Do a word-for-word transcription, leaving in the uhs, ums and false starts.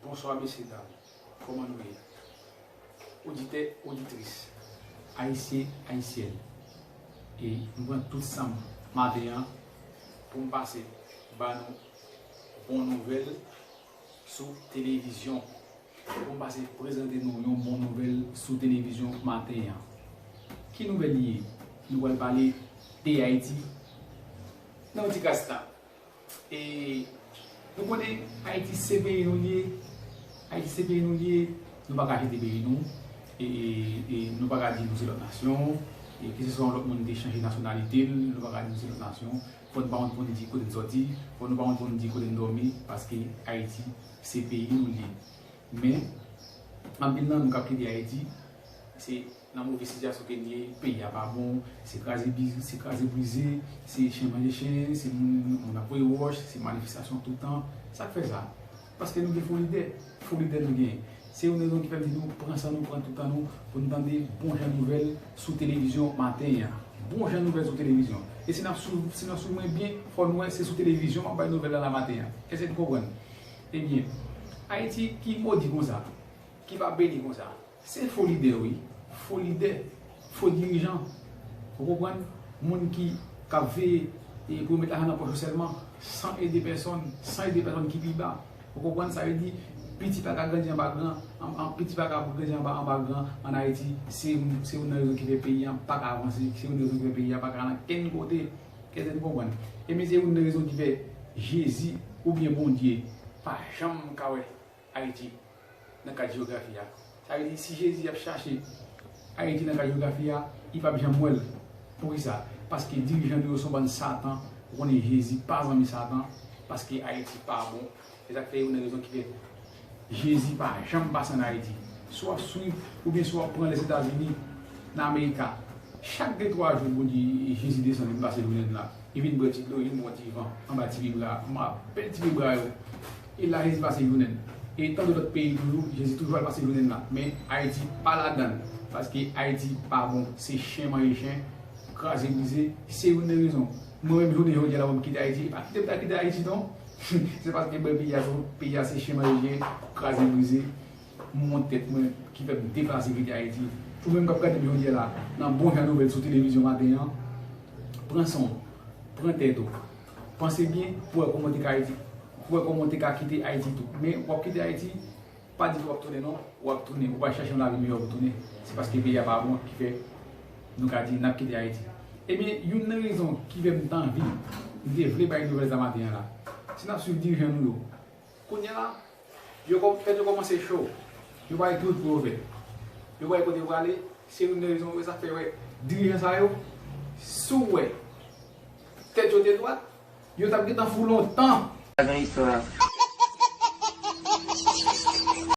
Bonswa mesye dam, kòman nou ye? Oditè, oditris, ayisyen, ayisyèn, e m pran tout san m maten an pou m pase ba nou bon nouvèl sou televizyon. Pou m pase prezante nou yon bon nouvèl sou televizyon maten an. Ki nouvèl li ye? Nou pral pale de Ayiti nan yon ti kras tan. E nou konnen Ayiti se peyi nou li ye. Ayiti se peyi nou li ye. Nou pa ka kite peyi nou. E, e, e nou pa ka di nou se lòt nasyon. E keseswa yon lòt moun te chanje nasyonalite l, nou pa ka di nou se lòt nasyon. Fò nou pa wont pou nou di kote n sòti. Fò nou pa wont pou nou di kote n dòmi. Paske Ayiti se peyi nou li ye. Men, anpil nan nou k ap kite Ayiti, se nan move sitiyasyon ke n ye, peyi a pa bon, se kraze bi-, se kraze brize, se chen manje chen, se moun, moun ap voye wòch, se manifestasyon toutan. Sa k fè sa? Paske nou gen fo lidè. Fo lidè nou genyen. Se youn rezon ki fè m di nou pran san nou, pran tout tan nou pou nou tande bon jan nouvèl sou televizyon maten an. Bon jan nouvèl sou televizyon. E si n ap swiv, si n ap swiv mwen byen, fò n wè se sou televizyon m ap bay nouvèl la, la maten an. Èske n konprann? Ebyen, Ayiti ki modi konsa, ki pa beni konsa, se fo lidè wi, fo lidè, fo dirijan. Ou konprann? Moun ki, k ap veye e pou yo met lajan nan pòch yo sèlman, san ede pèsonn, san ede pèsonn ki pi ba. Ou konprann? Sa vle di, piti pa ka grandi anba gran, an, an, piti pa ka grandi anba, anba gran ann Ayiti. Se, se youn nan rezon ki fè peyi a pa ka avanse, se youn nan rezon ki fè peyi a pa ka nan kenn kote. Èske n konprann? Ebyen, se youn nan rezon ki fè Jezi oubyen Bondye pa janm ka wè Ayiti nan kat jewografi a. Sa vle di, si Jezi ap chache Ayiti nan kat jewografi a, li p ap janm wè l. Poukisa? Paske dirijan nou yo se yon bann Satan. Ou konnen Jezi pa zanmi Satan, paske Ayiti pa bon. Se sa k fè youn nan rezon ki fè Jezi pa janm pase ann Ayiti. Si w ap swiv, oubyen si w ap pran Lèzetazini, nan Amerika, chak de twa jou, Bondye, Jezi desann, vin pase jounen l la. Li vin bwè ti dlo, li vin pran ti van anba ti pye bra, anba bèl ti pye bra yo. E la Jezi pase jounen l. E tankou lòt peyi toujou, Jezi toujou al pase jounen l la. Men Ayiti pa ladan l. Paske Ayiti pa bon. Se chen manje chen, kraze brize. Se youn nan rezon. Mwen menm jounen jodi a la pou m kite Ayiti. E pa kite m ta kite Ayiti non. Se paske mwen peyi a, peyi a se chen manje chen, kraze brize. M wont tèt mwen ki fè m deplase kite Ayiti. Ou menm k ap gade m jodi a la, nan bon jan nouvèl sou televizyon maten an, pran san w, pran tèt ou. Panse byen pou wè kòman w te ka Ayiti, pou wè kòman w te ka kite Ayiti tou. Men w ap kite Ayiti, pa di w ap tounen non, w ap tounen. Ou pral chache yon lavi miyò pou tounen. Se paske peyi a pa bon ki fè nou ka di n ap kite Ayiti. Ebyen, youn nan rezon ki fè m te anvi, m te vle bay nouvèl sa maten an la. Si n ap swiv dirijan nou yo, kounye a la, yo kò-, tèt yo kòmanse cho. Yo pa gen tout pou yo fè. Yo pa gen kote pou ale. Se youn nan rezon sa k fè wè dirijan sa yo, si w wè tèt yo te dwat, yo t ap gentan fou lontan. Sa gen istwa.